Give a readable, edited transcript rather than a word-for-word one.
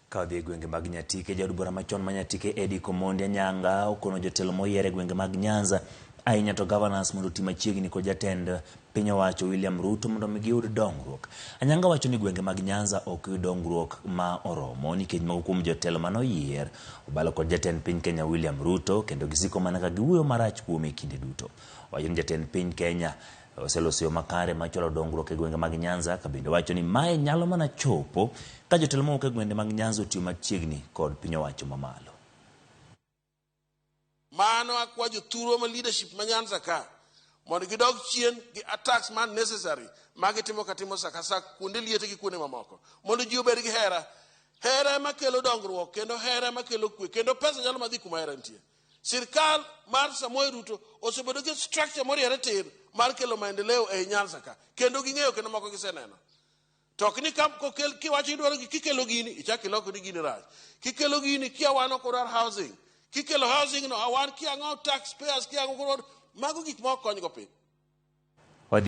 Ka odhi e gwenge mag Nyatike, jaod bura machon ma Nyatike Eddie Komondi Anyanga okono jotelo moyier e gwenge mag Nyanza ahinya to governors mondo oti machiegni kod jatend piny owacho William Ruto mondo mi giyud dongruok. Anyanga wacho ni gwenge mag Nyanza ok yud dongruok ma oromo nikech moko kuom jotelo mane oyier obalo kod jatend piny Kenya William Ruto kendo gisiko mana ka giwuoyo marach kuome kinde duto. Owacho ni jatend piny Kenya oseloso yo makare mar chwalo dongruok e gwenge mag Nyanza ka bende wacho ni mae nyalo mana chopo ka jotelo mawuok e gwenge mag Nyanza otiyo machiegni kod piny owacho mamalo. Mano akwa jothurwa ma leadership ma Nyanza ka mondo gidog chien gi attacks ma unnecessary ma gitimo katimo sa ka sa kuonde liete gi kuonde mamoko mondo ji obed gi hera. Hera ema kelo dongruok kendo hera ema kelo kwe kendo pesa nyalo madhi kuma hera nitie. Sirkal mar Samoei Ruto osebedo gi structure moriere tir mar kelo maendeleo ei Nyanza ka kendo ging'eyo kendo moko giseneno. To ok ni ka kokel kiwacho idwaro gi kikelo gini ichak iloko ni gini rach. Kikelo gini kia wan ok wadwar housing. Kikelo housing no awan kia ang'o taxpayers kia ang'o koro mago gik ma ok kony go piny.